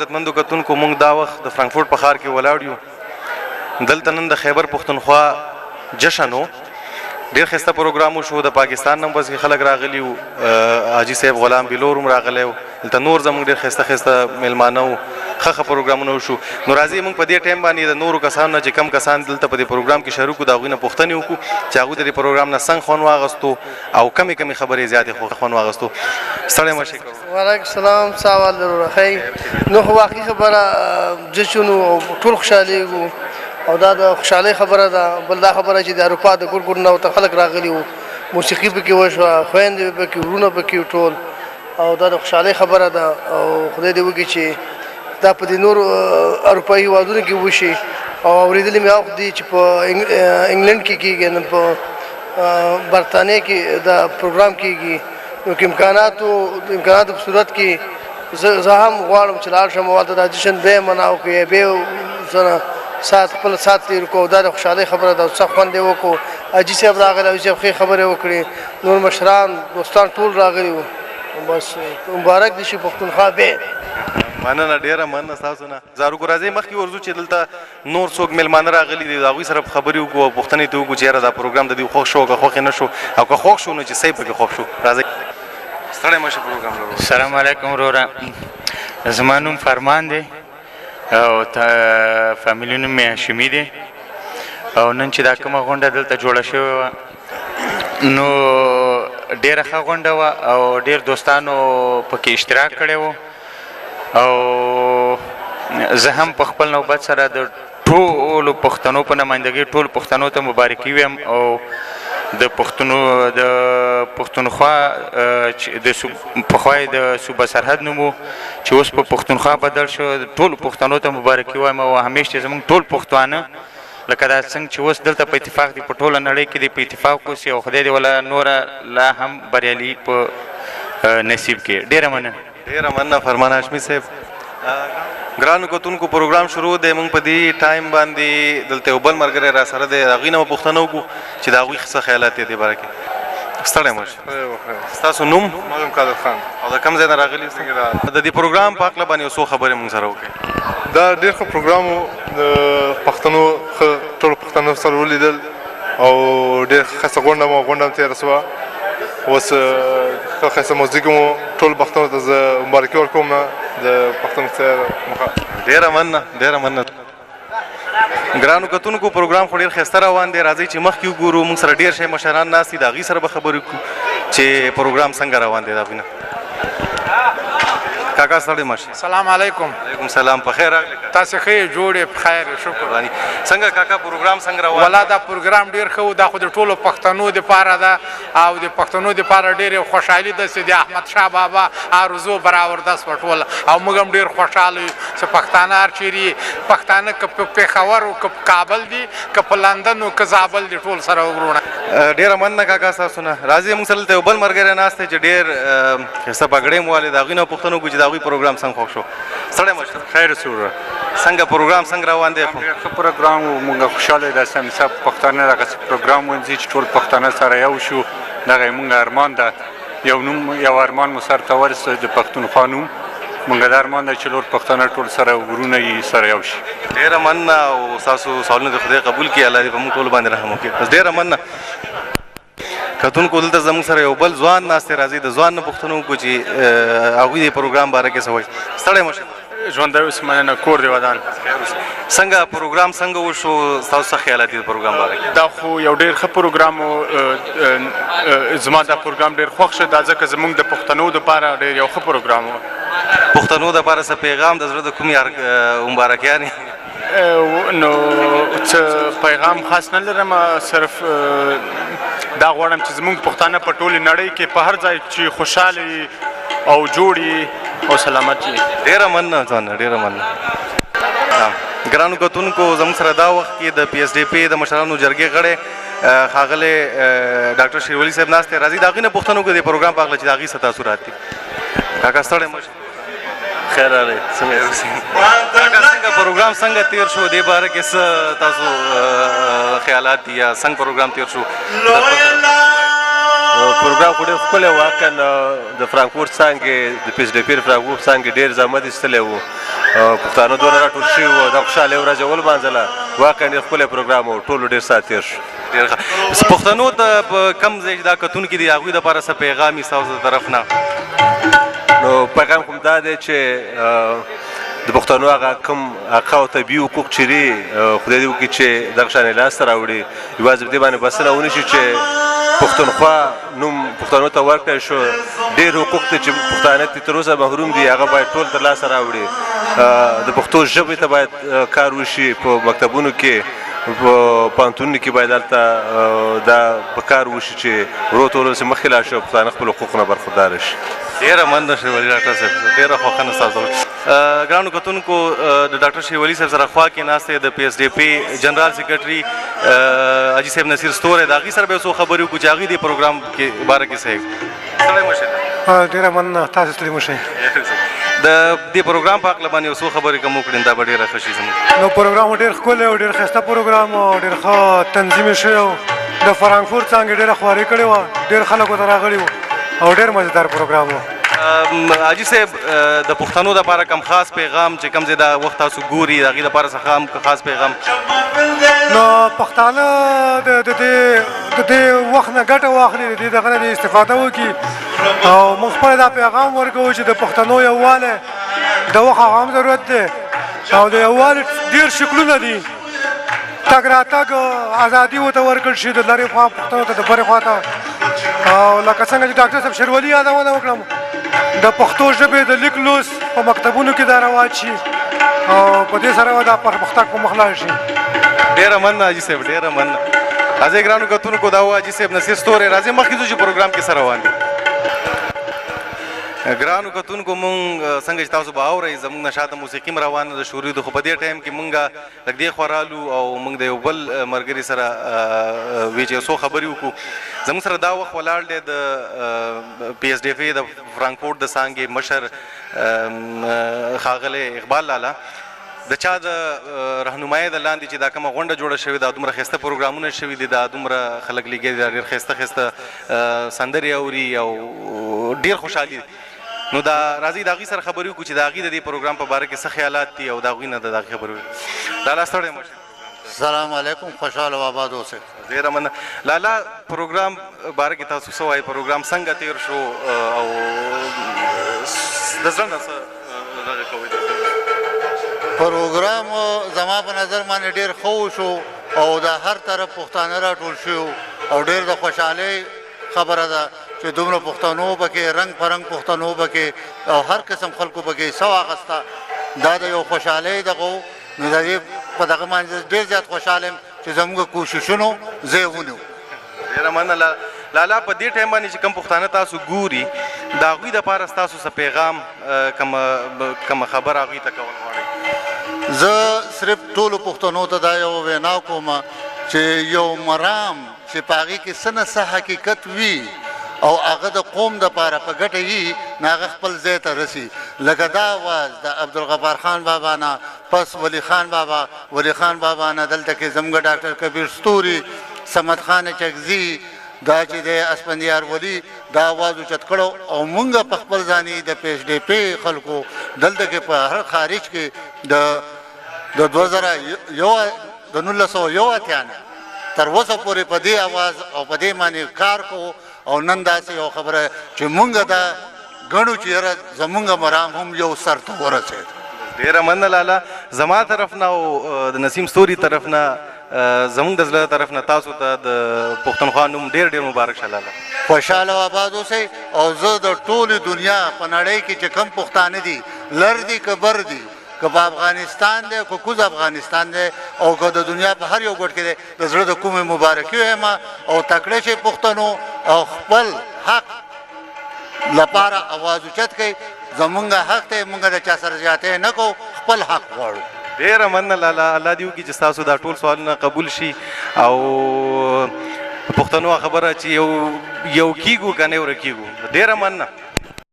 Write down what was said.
عزتمندو کتونکو، موږ دا وخت د فرانکفورت په ښار کې ولاړ یو. دلته نن د خیبر پښتونخوا جشن و، ډېر ښایسته پروګرام وشو. د پاکستان نه هم پسې خلک راغلي وو، حاجي صاحب غلام بلور هم راغلی و، دلته نور زموږ ډېر ښایسته ښایسته میلمانه وو، ښه ښه پروګرامونه وشو. نو راځئ موږ په دې ټایم باندې د نورو کسانو نه چې کم کسان دلته په دې پروګرام کې شریک وو د هغوی نه پوښتنې وکړو چې هغوی د دې پروګرام نه څنګه خوند واغستو او کمې کمې خبرې زیاتې خوند واغستو. ستړی مه شئ. وعلیکم السلام. څه احوال وروره؟ ښه؟ نو خو واقعي خبره جشن او ټول خوشحالېږو او دا د خوشحالۍ خبره ده. بل دا خبره چې د اروپا د ګوټ ګوټ نه ورته خلک راغلي وو، موسیقي پکې وشوه، خویندې پکې، وروڼه پکې، ټول، او دا د خوشحالۍ خبره ده. او خدای دې وکړي چې دا په دې نورو اروپایي هېوادونو کې وشي. او اورېدلي مې اوخ دي چې په انګلند کې کېږي، نن په برتانیې کې دا پروګرام کېږي. نو که امکاناتو په صورت کې زه هم غواړم چې لاړ شم او هلته دا جشن بیا مناو کړي، بیا سره ساعت خپل ساعت تېر کړو. دا د خوشحالۍ خبره ده، څه خوند یې وکړو. حاجي صاحب راغلی، حاجي صاحب ښې خبرې وکړې، نور مشران دوستان ټول راغلي وو. بس مبارک دې شي پښتونخوا به. مننه، ډېره مننه ستاسو نه. زارو راځئ مخکې ورځو چې دلته نور څوک مېلمانه راغلي دي، د هغوی سره خبرې وکړو او پوښتنې ترې وکړو چې یاره دا پروګرام د دوی خوښ شو که خوښ یې نه شو، او که خوښ شو نو چې څه یې پکې خوښ شو. راځئ. ستړی مه شې پروګرام لرو. السلام علیکم وروره، زما نوم فرمان دی او فامیلي نوم مې هاشمي دی. او نن چې دا کومه غونډه دلته جوړه شوې وه نو ډېره ښه غونډه وه او ډېر دوستانو پکې اشتراک کړی و. او زه هم په خپل نوبت سره د ټولو پښتنو په نمایندګۍ ټولو پښتنو ته مبارکي وایم او د پښتنو د پښتونخوا د پخوا یې د صوبه سرحد نوم و چې اوس په پښتونخوا بدل شو، ټولو پښتنو ته مبارکي وایم. او همیش چې زموږ ټول پښتانه لکه دا څنګه چې اوس دلته په اتفاق دي، په ټوله نړۍ کې دي په اتفاق اوسي او خدای دې ولا نوره لا هم بریالي په نصیب کړي. ډېره مننه. ډېره مننه فرمان هاشمي صاحب. ګرانو کتونکو، پروګرام شروع دی. موږ په دې ټایم باندې دلته یو بل ملګری را سره دی، د هغوی نه به پوښتنه وکړو چې د هغوی څه خیالات دي دې باره کې. ستړی مه شئ. ستاسو نوم؟ ما نوم قادر خان. او د کوم ځای نه راغلي یاست؟ د دې پروګرام په هکله باندې یو څو خبرې موږ سره وکړئ. دا ډېر ښه پروګرام و، د پښتنو ښه ټولو پښتنو سره ولیدل او ډېر ښه غونډه مو غونډه هم تېره شوه. اوس ښه ښایسته موزیک مو ټول پښتنو ته زه مبارکي ورکوم د پښتنو سره مخه. ډېره مننه، ډېره مننه. ګرانو کتونکو، پروګرام خو ډېر ښایسته روان دی. راځئ چې مخکې وګورو، موږ سره ډېر شی مشران ناست دي، د هغوی سره به خبرې وکړو چې پروګرام څنګه روان دی د هغوی نه. کاکا ستړی مه شئ. سلام علیکم. علیکم سلام، په خیر راغلې. تاسو ښه یې، جوړ یې؟ په خیر، شکر. څنګه کاکا پروګرام څنګه روان؟ ولا دا پروګرام ډېر ښه و. دا خو د ټولو پښتنو دپاره ده او د پښتنو دپاره ډېر خوشحالي ده چې د احمد شاه بابا آرزو برآورده سوه ټوله. او موږ هم ډېر خوشحاله یو چې پښتانه هر چېرې، پښتانه که په پېښور او که په کابل دي، که په لندن او که زابل دي، ټول سره وروڼه. ډېره مننه کاکا ستاسو نه. راځئ موږ سره دلته یو بل ملګری ناست دی چې ډېر ښایسته پګړۍ هم والې، د هغوی نه پوښتنه وکړو چې د هغوی پروګرام څنګه خوښ شو. ستړی مه شئ. خیر اوسې وروره. څنګه پروګرام څنګه روان دی؟ ډېر ښه پروګرام و، موږ خوشحاله یو. داسې همیشه پښتانه دغسې پروګرام ونځي چې ټول پښتانه سره یو شو. دغه یې موږ ارمان ده، یو نوم یو ارمان مو سر ته ورسېد، د پښتونخوا نوم. موږ دا ارمان ده چې نور پښتانه ټول سره ورونه یي، سره یو شي. ډېره مننه او ستاسو سوالونه دې خدای قبول کړي، الله دې په موږ ټولو باندې رحم وکړي. بس ډېره مننه. کتونکو، دلته زموږ سره یو بل ځوان ناست دی. راځئ د ځوان نه پوښتنه وکړو چې هغوی د پروګرام باره کې څه وایي. ستړی مه شئ. ژوندی اوسې، مننه، کور دې ودان. څنګه پروګرام څنګه وشو؟ ستاسو څه خیالات دي د پروګرام باره کې؟ دا خو یو ډېر ښه پروګرام و، زما دا پروګرام ډېر خوښ شو، دا ځکه زموږ د پښتنو دپاره ډېر یو ښه پروګرام و. پښتنو دپاره څه پیغام د زړه د کومې مبارکیانې؟ نو څه پیغام خاص نه لرم، صرف دا غواړم چې زموږ پښتانه په ټولې نړۍ کې په هر ځای چې خوشحاله وي او جوړ وي او سلامت وي. ډېره مننه ځوانه، ډېره مننه. ګرانو کتونکو، زموږ سره دا وخت کې د پی اس ډي پي د مشرانو جرګې غړی ښاغلی ډاکټر شیرولي صاحب ناست دی. راځئ د هغوی نه پوښتنه وکړو د پروګرام په هکله چې د هغوی څه تاثرات دي. کاکا ستړی مه شې. خیر راغلی، څنګه یې؟ کاکا څنګه پروګرام څنګه تیر شو؟ دې باره کې څه تاسو خیالات دي یا څنګه پروګرام تیر شو؟ پروګرام خو ډېر ښکلی و. واقعا د فرانکفورت څانګې د پي اس ډي پي فرانکفورت څانګې ډېر زحمت ایستلی و. پښتانه دونه راټول شوي وو، دا خوشحالۍ ورځ یې ولمانځله. واقعا ډېر ښکلی پروګرام و، ټولو ډېر ساعت تېر شو. ډېر ښه. پښتنو ته په کوم ځای چې دا کتونکي دي هغوی دپاره څه پیغام وي ستاسو د طرف نه؟ نو پیغام خو دا دی چې د پښتنو هغه کوم حق او طبیعي حقوق چې دي، خدای دې وکړي چې دغه شان یې لاسته راوړي. یوازې په دې باندې بسنه ونه شي چې پښتونخوا نوم پښتنو ته ورکړی شو. ډېر حقوق دي چې پښتانه ترې تر اوسه محروم دي، هغه باید ټول ترلاسه راوړي. د پښتو ژبې ته باید کار وشي په مکتبونو کې، په پوهنتونونو کې باید هلته دا په کار وشي چې ورو ته ورو مخکې لاړ شي او پښتانه خپل حقوقو نه برخورداره شي. ډېره مننه شیرولي ډاکټر صاحب، ډېره خوښنه ستاسو. ګرانو کتونکو، د ډاکټر شیرولي صاحب سره خوا کې ناست دی د پي اس ډي پي جنرال سیکرټري حاجي صاحب نصیر ستوری. د هغوی سره به یو څو خبرې وکړو چې هغوی دې پروګرام کې باره کې څه ستړی مه شئ. ډېره مننه، تاسو ستړي مه شئ. د دې پروګرام په هکله باندې یو څو خبرې که مو وکړې دا به ډېره ښه شي زموږ. نو پروګرام ډېر ښکلی او ډېر ښایسته پروګرام او ډېر ښه تنظیم یې شوی و. د فرانکفورت څانګې ډېره خواري کړې وه، ډېر خلک ورته راغلي وو او ډېر مزیدار پروګرام و. حاجي صاحب، د پښتنو دپاره کوم خاص پیغام چې کوم ځای دا وخت تاسو ګوري د هغې دپاره څه خاص پیغام؟ نو پښتانه د دې وخت نه ګټه واخلي، د دې دغه نه دې استفاده وکړي او موږ خپله دا پیغام ورکوو چې د پښتنو یووالی د وخت هغه هم ضرورت دی او د یووالي ډېر شکلونه دي. تګ راتګ ازادي ورته ورکړل شي د لرې خوا پښتنو ته، د برې خوا ته. او لکه څنګه چې ډاکټر صاحب شیرولي یادونه وکړم، د پښتو ژبې د لیک لوست په مکتبونو کې دا رواج شي او په دې سره به دا پرمختګ په مخ لاړ شي. ډېره مننه حاجي صاحب، ډېره مننه. راځئ ګرانو کتونکو، دا و حاجي صاحب نصیر ستوری. راځئ مخکې ځو چې پروګرام کې څه روان دي. ګرانو کتونکو، مونږ څنګه چې تاسو به اورئ زمونږ نه شاته موسیقي هم روانه ده شروع ده، خو په دې ټایم کې مونږ لږ دې خوا رالو او مونږ د یو بل ملګري سره وی چې یو څو خبرې وکړو. زمونږ سره دا وخت ولاړ دی د پي اس ډي اف د فرانکفورت د څانګې مشر ښاغلی اقبال لالا، د چا د رهنمایۍ د لاندې چې دا کومه غونډه جوړه شوې ده، دومره ښایسته پروګرامونه شوي دي، دا دومره خلک لګیا دي، دا ډېر ښایسته ښایسته سندرې اوري او ډېر خوشحالي دي. نو دا راځئ د هغوی سره خبرې وکړو چې د هغوی د دې پروګرام په باره کې څه خیالات دي او د هغوی نه د هغې خبرې وکړو. لالا ستړی مه شئ. سلام علیکم، خوشحاله او آباد اوسئ. ډېره مننه لالا. پروګرام باره کې تاسو څه وایئ؟ پروګرام څنګه تېر شو او د زړه نه څه دغه کوئ؟ پروګرام زما په نظر باندې ډېر ښه وشو او د هر طرف پښتانه راټول شوي او ډېر د خوشحالۍ خبره ده چې دومره پښتنو پکې، رنګ په رنګ پښتنو پکې او هر قسم خلکو پکې حصه واخیسته. دا د یو خوشحالۍ دغه، نو د دې په دغه باندې ډېر زیات خوشحاله یم چې زموږ کوششونو ځای ونیو. ډېره مننه لالا. په دې ټایم باندې چې کوم پښتانه تاسو ګوري د هغوی دپاره ستاسو څه پیغام، کومه خبره هغوی ته کول غواړئ؟ زه صرف ټولو پښتنو ته دا یو وینا کوم چې یو مرام چې په هغې کې څه نه څه حقیقت وي او هغه د قوم دپاره په ګټه وي، نو هغه خپل ځای ته رسي. لکه دا اواز د عبدالغفار خان بابا نه پس ولی خان بابا، ولی خان بابا نه دلته کې زموږ ډاکټر کبیر ستوري، صمد خان چکزي، دا چې دی اسفندیار ولي، دا اواز اوچت کړو او مونږ په خپل ځاني د پي ایچ ډي پي خلکو دلته کې په هر خارج کې د 2001 د 1981 نه تر اوسه پورې په دې اواز او په دې باندې کار کوو. او نن داسې یو خبره چې مونږ دا ګڼو چې یاره زمونږ مرام هم یو سر ته ورسېد. ډېره مننه لالا. زما طرف نه او د نسیم ستوري طرف نه، زمونږ د زړه طرف نه تاسو ته د پښتونخوا نوم ډېر ډېر مبارک شه لالا. خوشحاله او آباد اوسئ. او زه د ټولې دنیا په نړۍ کې چې کوم پښتانه دي، لر دي که بر دي، که په افغانستان دی که کوز افغانستان دی او که د دنیا په هر یو ګوټ کې دی، د زړه د کومې مبارکي وایم او تکړه شئ پښتنو او خپل حق لپاره اواز اوچت کړئ. زمونږ حق دی، مونږ د چا سره زیاتی نه کوو، خپل حق غواړو. ډېره مننه لالا. الله دې وکړي چې ستاسو دا ټول سوالونه قبول شي او پښتنو خبره چې یو یو کیږو که نه ورکیږو. ډېره مننه.